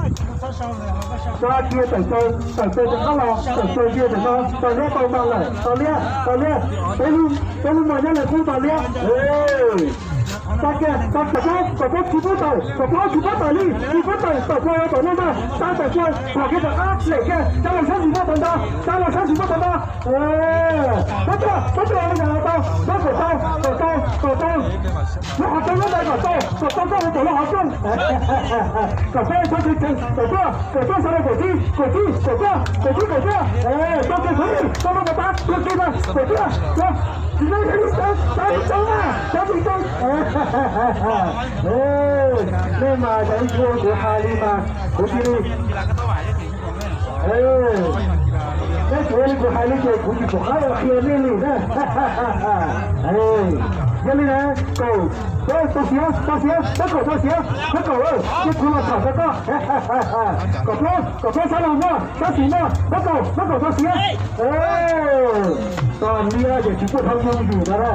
Tso cia tawm plaws, tawm plaws rov qab los, tawm plaws cia tawm no, tau liab tau mas lawm, tau liab, tau liab. Peb lub, peb lub mas nyob li qub tau liab. Tso kiag, tso kiag, kom peb tsis pub tawm, kom peb tsis pub tawm li, tsis pub tawm, tawm plaws tom no ntag, tsa tawm plaws, tsom kiag rov qab, lem kiag, tsa los sab ntsis npaj tom ntej, tsa los sab ntsis npaj tom ntej. Peb tuaj, peb tuaj li no tau, peb kom tau, kom tau, kom tau. Lub qhov rooj nyob ntawd kom tau, kom tau koj ua tom lub qhov rooj. Kom peb txhob tsis tsees, kom tuaj, kom tuaj sab no kom tib, kom tib, kom tuaj, kom tib, kom tuaj. Tau kiag khuv li, tau lub pas tab, tuaj kiag na, kom tuaj, tsis tau li tau, tau li tau na, tau li tau. Nej mas cov ib tug kuv hais li mas kuv cia li, nej tsuav li kuv hais li ces kuv tsis pom qab los qhia nej li na. Yog li na, kaum, tau siav, tau siav, peb kaum tau siav, peb kaum, nej kuv los tham rau koj. Kaum plaub, kaum plaub sab laug noj, sab xis noj, peb kaum, peb kaum tau siav. Tos liab ces tsis tuaj dhau yooj yim no na.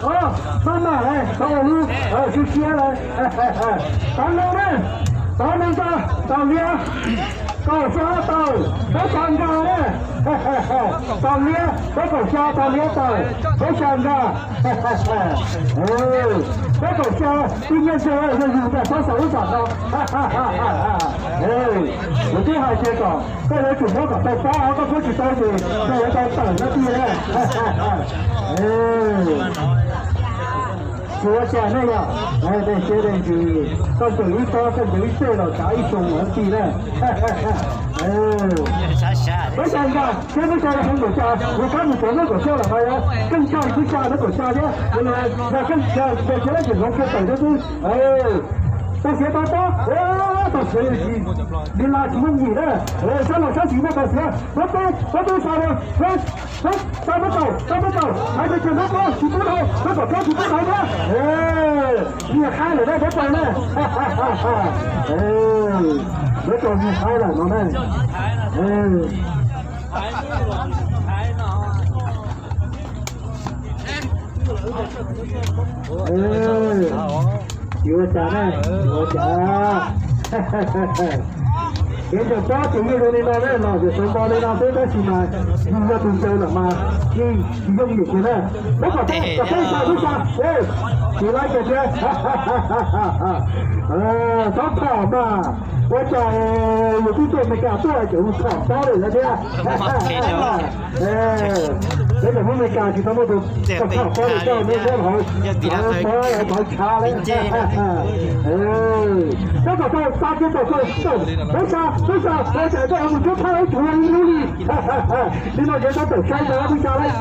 Maj mam lawm, tau lub siab siab lawm. Tov neeg na, tov neeg tau, tau liab, kaum xya tawm, peb xya nkag na. Tau liab, peb kaum xya tau liab tawm, peb xya nkag. Peb kaum xya, tib nyiaj ntseg yog yus nram txhob xav ub xam no. Kuv twb hais tias kom koj yuav tsum muab kom tau pab, koj muab tsis tau ces koj yuav tau tawm no tiag na. Tsis ua cas nej yom, nej siab nej ntsws, koj ntsws ib tob, koj ntsws ib txej los kav ib xyoo lawm tiag na. Peb xya nkag, thiab peb xya nkag heev npaum cas, kuv kab mus tsuav lub kaum xya lawm mas keej tshaj peb xya lub kaum xya thiab, yog keej tshaj ces lawv tseem hloov kiag tawm thiab xwb. Tau siav tau tob, tau siav li tsis, li laj tsis yooj yim na. Sab laug sab xis muaj tau siav, peb peb, peb peb xya, peb peb, xya peb kaum, xya peb kaum, hais tias tsis pub tau, peb kaum plaub tsis pub tau thiab. Nyias qhaib lawm na, peb tau na. Peb tau nyias qhaib lawm no na. Tsis ua cas na, tsis ua cas. Kev ncaws pob ces yeej zoo li no na, los tias tau nto li no xwb tab sis mas yus yog tus ncaws lawm mas yeej tsis yooj yim kiag na. Peb kom peb, kom peb xya, peb xya, tsis laib kiag thiab. Txhob phom mas, ua cas yus twb tuaj Amelikas tuaj ces ua phom pob lawm thiab. Peb cov Hmoob Amelikas tsis tau muaj tus phom pob li koj, neb muab hauv, hauv pob, hauv tshav lawm. Peb kom tau, xa kiag tawm, peb xa, peb xa, ua cas koj mus cuab thaj ib tug ib lub li. Li no ces tau tawm sai ntawd peb xa lawm.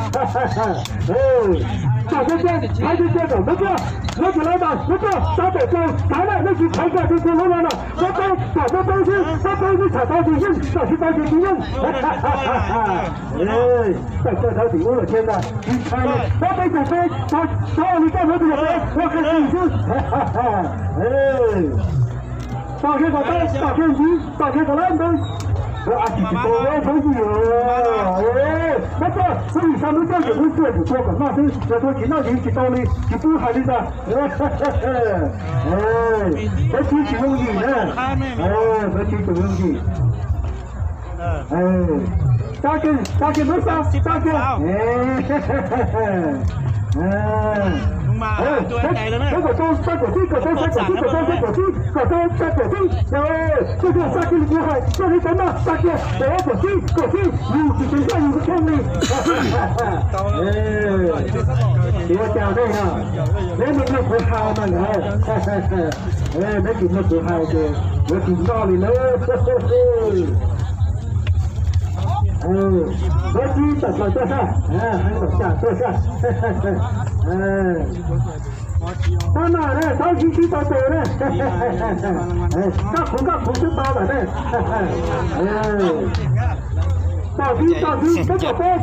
Tawm kiag, thaiv kiag kom muab tuaj, muab tsis laib mas muab tuaj, xa tawm kiag, thaiv lawm nej tsis thaiv kiag, tsis tsis lub no no, muab peb, kom muab peb xwb, muab peb xwb, txham tau tsis yeej, kom tsis tau ces tsis yeej. Tawm kiag dhawv tim ub lawm thiab ntag, tsis ntshai li, muab peb tus peb, txhob li koj muab tus peb, ua qhia tsis xwb. Tom kiag kom tau, tom kiag ntxiv, tom kiag kom lawm ntawd. Ua tsis tsis tau lawm thaum yim. Muab tuaj, muab yim xa muab tuaj ces muab tuaj yus tua kom noj xwb, yog tua tsis noj ces tsis tau li, tsis pub hais li ntag. Peb tib tsis yooj yim na, peb tib tsis yooj yim. Tsa kiag, tsa kiag, muab xa, tsa kiag. Peb kom tau, xa kom tib, kom tau, xa kom tib, kom tau, xa kom tib, kom tau, xa kom tib. Tuaj tuaj, xa kiag li kuv hais, tuaj li tau noj, xa kiag, kom tib, kom tib, yus tsis tseem noj yus kheej li. Tsis ua cas nej na, neb mloog kuv hais mas nkawd, neb tsis mloog kuv hais ces yuav tsis noj li na. Peb tib tawm plaws tuaj sab, heev tawm cam tuaj sab. Pab no na, txhob sib sib tau tes na. Koj khuv koj khuv xwb tau lawm na. Tom tib tom tib, peb kom peb,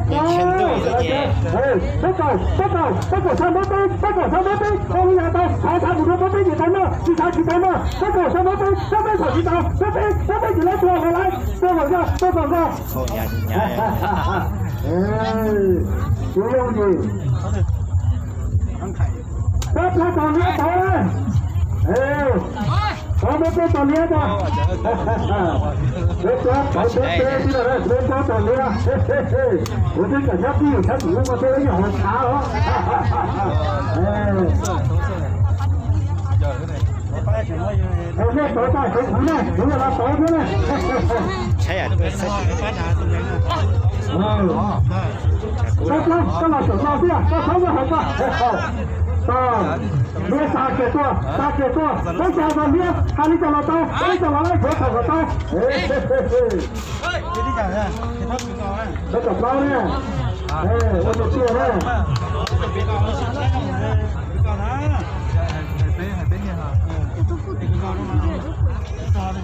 peb kom, peb kom, peb kom xa muab peb, peb kom xa muab peb, tau li yog tau, thaiv thaiv mus rau muab peb ces tau noj, tsis thaiv tsis tau noj, peb kom xa muab peb, muab peb kom tsis tau, muab peb, muab peb ces lawv tua los lawm, tua kom nkag, tua kom nkag. Tsis yooj yim. Pab plaub tog liab tau na. Pab muab plaub tog liab tau. Peb plaub tog liab tau na, peb plaub tog liab. Kuv twb kam nyob pib yus sab tim ub ko thiab, ib nyuag hauv tshav os. Nej tau tag kuv kuv ne, kuv yog los tau thiab ne. Pab plaub, koj los tseem no thiab, koj txhob muab hais koj. Liab xa kiag tuaj, xa kiag tuaj, peb xa tog liab, hais li cas los tau, peb li cas los laib, yuav thaum kom tau. Peb tau plaub na. Ua tus tiag na.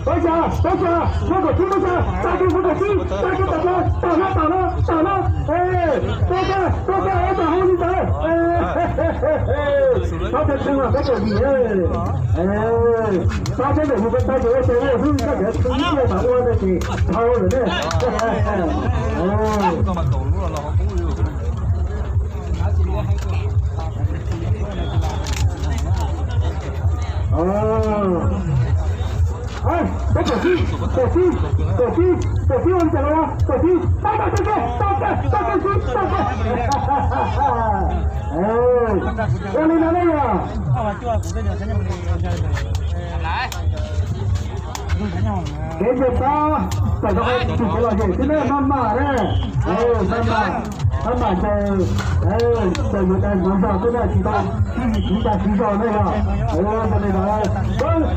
Pab xa, pab xa, muab kaum tsib pab xa, xa kiag muab kaum tsib, xa kiag tawm plaws, tawm no, tawm no, tawm no. Tuaj kiag, tuaj kiag, ua tau hauj li ntawd. Txhob txhawj txhawj, peb kaum yim. Txhob txhawj, yus peb tau ces ua tau ua xwb, koj tseem txhawj ib pliag mas ua no ces dhau lawm ne. Peb kaum tsib, kaum tsib, kaum tsib, kaum tsib ua li cas los kaum tsib, tau tau tau tau tau tau tau tau tau. Ua li no ne yog. Kev nce pob tawm rau qhov tsis kev lom zem xwb na, maj mam na. Maj mam, maj mam ces tawm yuav tas ntxuav zog xwb na, tsis tau tsib yim tsib tas tsib zog na yog. Ua li no,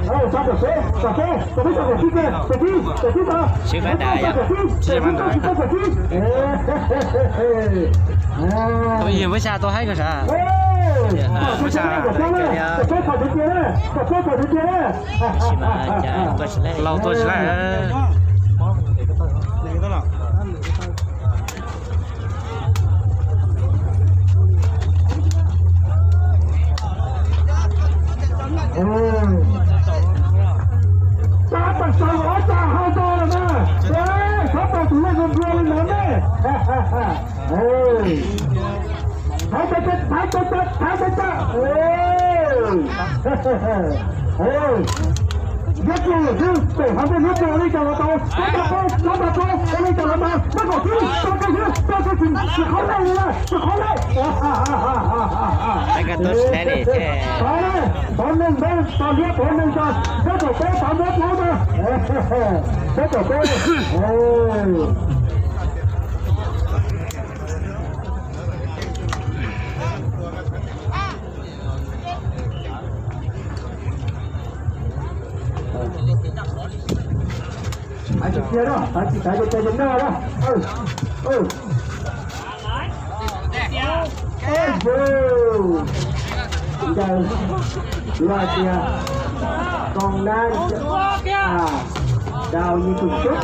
sab tom peb, tom peb, tom peb tau kaum tsib kiag, kaum tsib, kaum tsib tau. Sib qab dav yom. Sib qab dav. Tus yig muab xa tuaj haib ko sav. Muab xa haib ko tiag. Tab sis mas cas tuaj tsis laij. Laus tuaj tsis laij. Tsa tag saum ob tsa hau to lawm na. Txhob tau tus lej nplua li no ne. Thaiv tsa tsa, thaiv tsa tsa, thaiv tsa tsa. Yuav tsum xwb, pem hauv ntej yuav tsum ua li cas los tau, txhob tau, txhob tau, ua li cas los tau, peb kaum tsib, tau kiag xwb, tau kiag xwb, tsis qhov lej li na, tsis qhov lej. Pov neeg npeb tog liab pov neeg tog, peb kaum peb tog npeb plaub na, peb kaum peb. Thaiv tsis tiag na, thaiv tsis thaiv ces cai ces noj na. Ncaws los tias koo nab dau yi tus cub.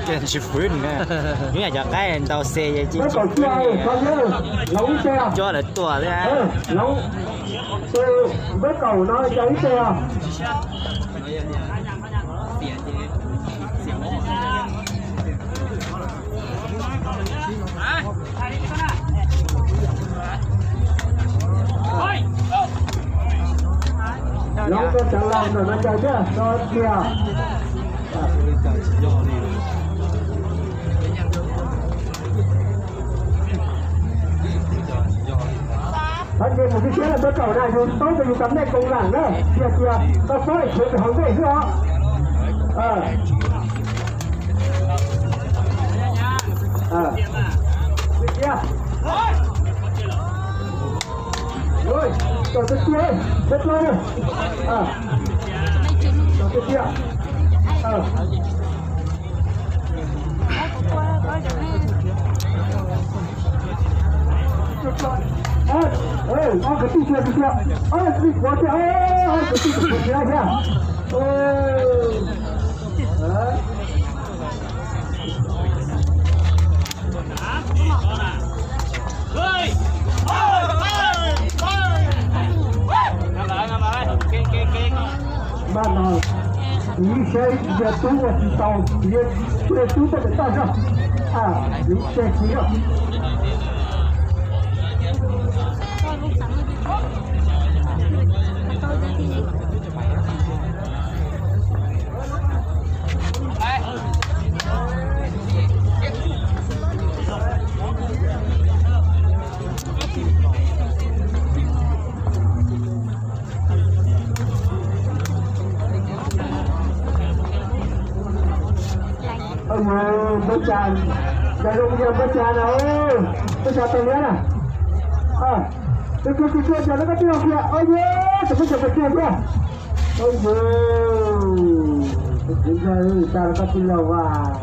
Ces tsis fwv na, hnub yam cov qaib ntau xe ces cib cib, coj lawv tuaj thiab. Npawb kaum no cov ib teg. Lov koj cov laus ntawm no ncaws thiab tso tiag. Thov ces mus tib siab lawm npawb kaum na, yus paub tias yus cov nej koom lam na, tias tias tau paub es tshuav tus hauv ntej xwb os. Kom tiag tiag, kom tiag tiag. Ob kwv tij tiag tiag, ob kwv tij tiag tiag, ob kwv tij tiag tiag. Npaj no, tiv saib yawg tub ua tsis tau, yawg tub txoj kev toj zog. Oj yog, npawb tsa, npawb tsa na, npawb tsa tau liab na. Tus kws tsis tshua nrog no koj twb los kiag, oj yog, tus kws tsis tshua nrog. Oj yog, tus kws nrog tsa no koj twb los vas.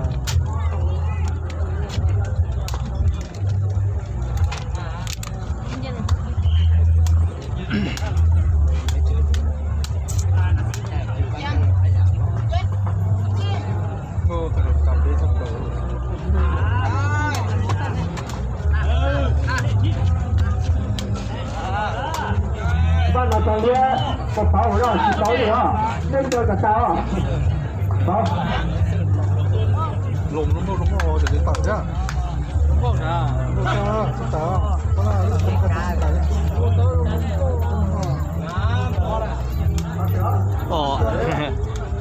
Paj no tau liab, pov pauv hauv no tsis pauv li os, nej nco kom tas os. Pauv.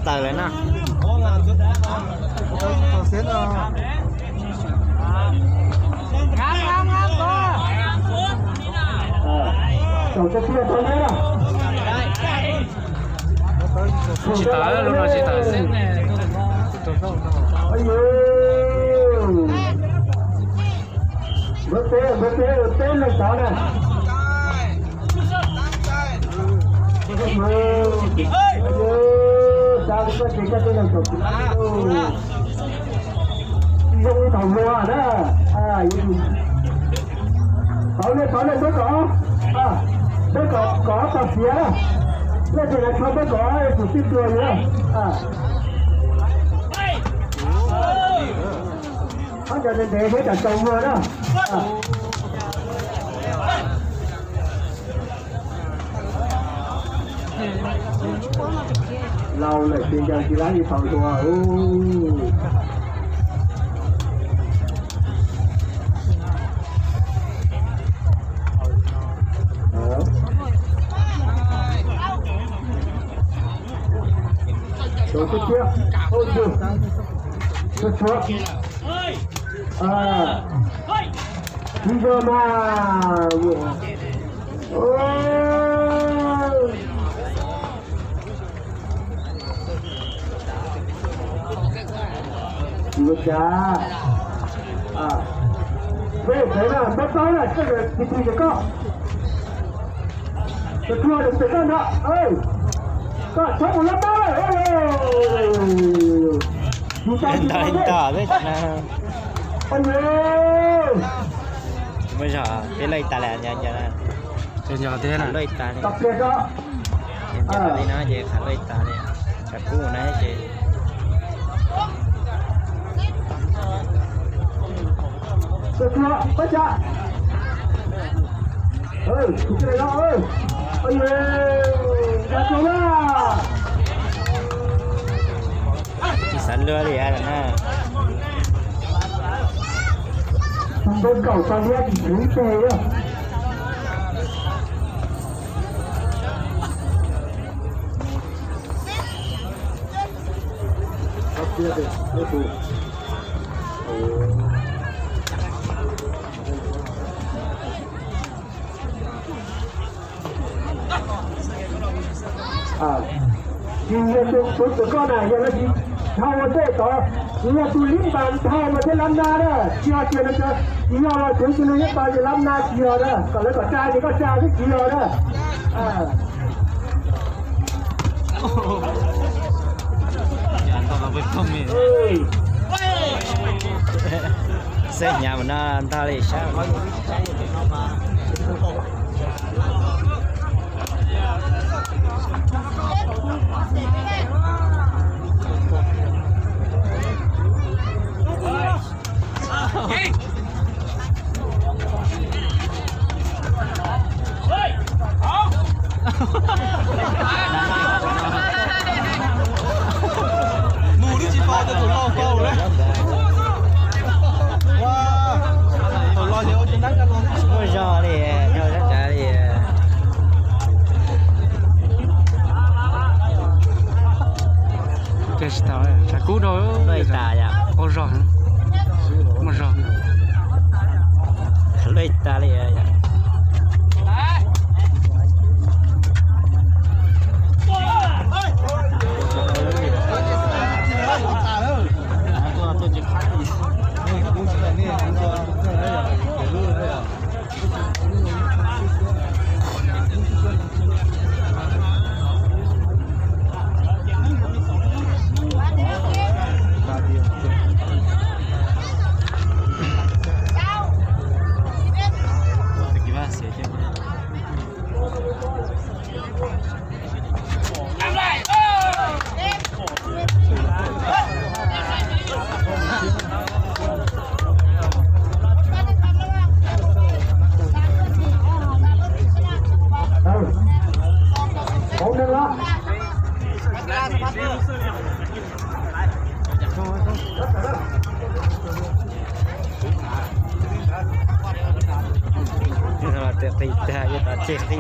Tawm lawm na. Tsis tawm, lub no tsis tawm xwb. Npawb peb, npawb peb, peb leej tod na. Tsa li koj ces koj tej leej tod. Zoo li thaum luag na. Tau li, tau li, peb kom, peb kom, kom tau siav na. Leej twg hnav tsho peb kom es tus twb tuag yus na. Ob cov ntev ntev peb kom tau muag na. Laus lawm ces ncaws tsis laib li thaum hluas. Tus tib thiab, tus tib, tus tib. Tsis nco mas. Ua cas peb peb na, npawb plaub na, koj tis tis ces koj, tus tub tis tis koj no, koj txhob mus lab nab. Ntawd ntawd peb, peb zog peb loj tas lawm, loj tas li. Li no ces qhov loj tas li, tshav kub na ces. Tsis xav luag li na. Npawb kaum tau liab tsis tswv ib teg. Tsis yog tus, tus koj na, yog lawv tsis dhau ua tej tod, yog tus lib npas dhau mas thiaj lab nab na, tsis yog tias lawv tsis yog los tsuav tus nws lib npas ces lab nab tsis yog na, kom lawv kom tsa ces koj tsa xwb tsis yog na. Xeb hnyav mus no ntog li sab. Mus lub tsis pom tus laus faus lawm. Tsis muaj zog li, rau sab nrad li. Ces tsis tau, tshav kub rau. Luaj tas yom. Qaug zog, muaj zog. Luaj tas li yom. Qis tag, yuav tom tseg qis.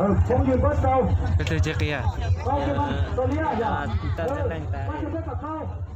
Tus twg tseg qis? Tau tseg qeej tas.